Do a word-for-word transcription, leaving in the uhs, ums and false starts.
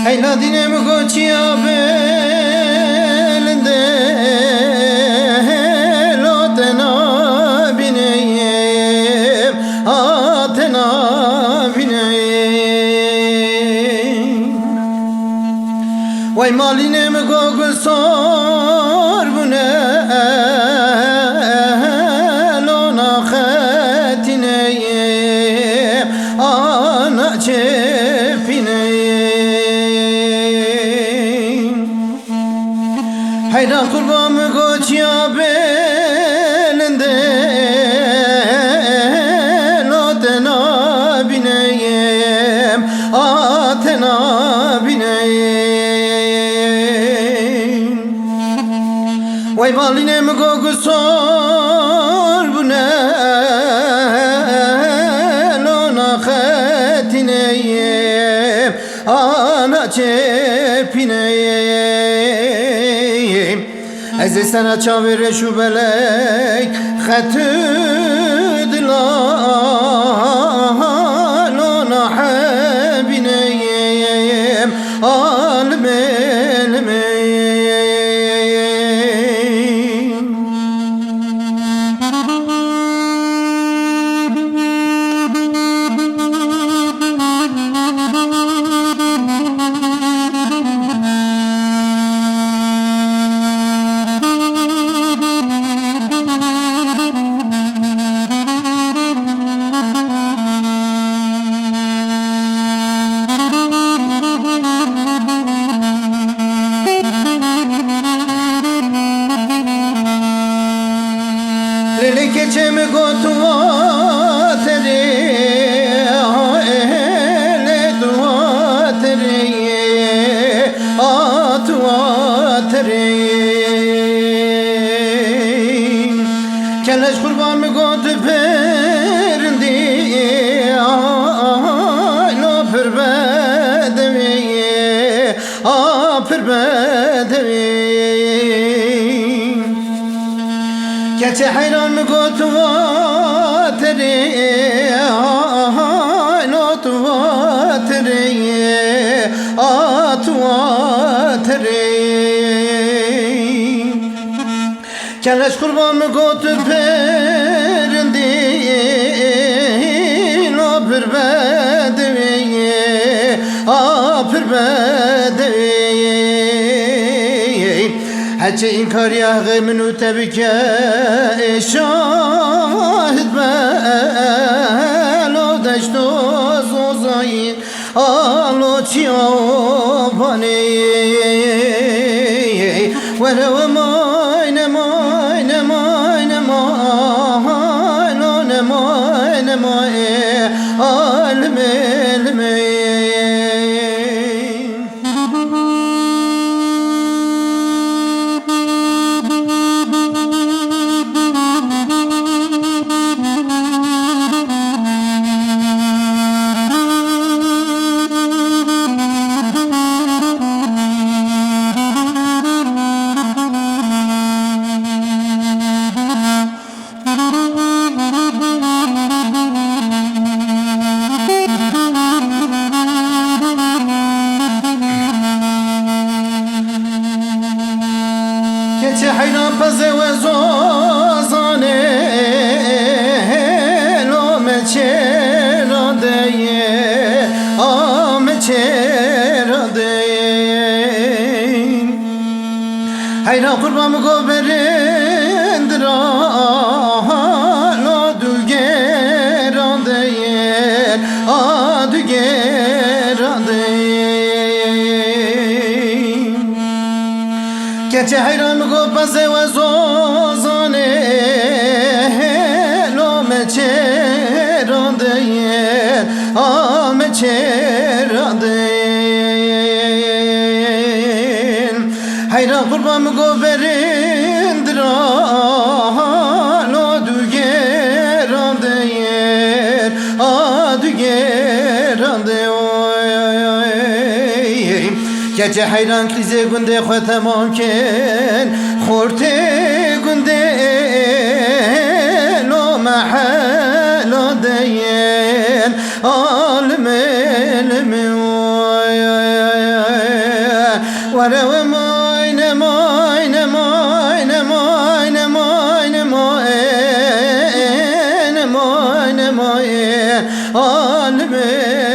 Hey Nadînê min goçiya belinde, lo te nabîneyim, a te nabîneyim. Wey malînê min go gul sor bûne, lo naxetîneyim, a naçepîneyim. Heyran qurban min goçiya belinde, lo te nabîneyim, a te nabîneyim. Wey balînê min go gul sor bûne, lo naxetîneyim, a naçepîneyim. Ez ê sera çavê reş û belek, xet û dila, lo nahebîneyim, a limê limê. Lê lê keçê min got, tu wa terê, lê tu wa terê, a tu wa terê. Keleş qurban min got, tu pêrindî, ay lo pir bedewî. A pir bedewî. Keçê heyran min got, tu wa terê, ay lo tu wa terê, a tu wa terê. Keleş qurban min got, tu pêrindî, lo pir bedewî, a pir bedewî. Heçê înkariya heqê min û te bike, ê şahid be, lo deşto zozayî. Alo çiyo banê, were we mayne, mayne, mayne, mayne, mayne, mayne, mayne, alme, alme. Keçê heyran pezê we zozanê, lo me çêra de ye, a me çêra de ye. Heyran qurban min go berindira, lo dugêra de ye, a dugêra de ye. Keçê heyran min go pezê we zozanê, lo me çêra de ye, a me çêra Heyran qurban min got berîn diran, o dûgeran deyên, a dûgeran de oy. Keçê heyran klîzê gundê xwe temam kên, xortê gundê lo mehela deyên. Alimê, limê, oy, oy, oy, oy. Were we moy, ne moy, ne moy, ne moy, ne moy, ne moy, ne moy, ne moy. Alimê.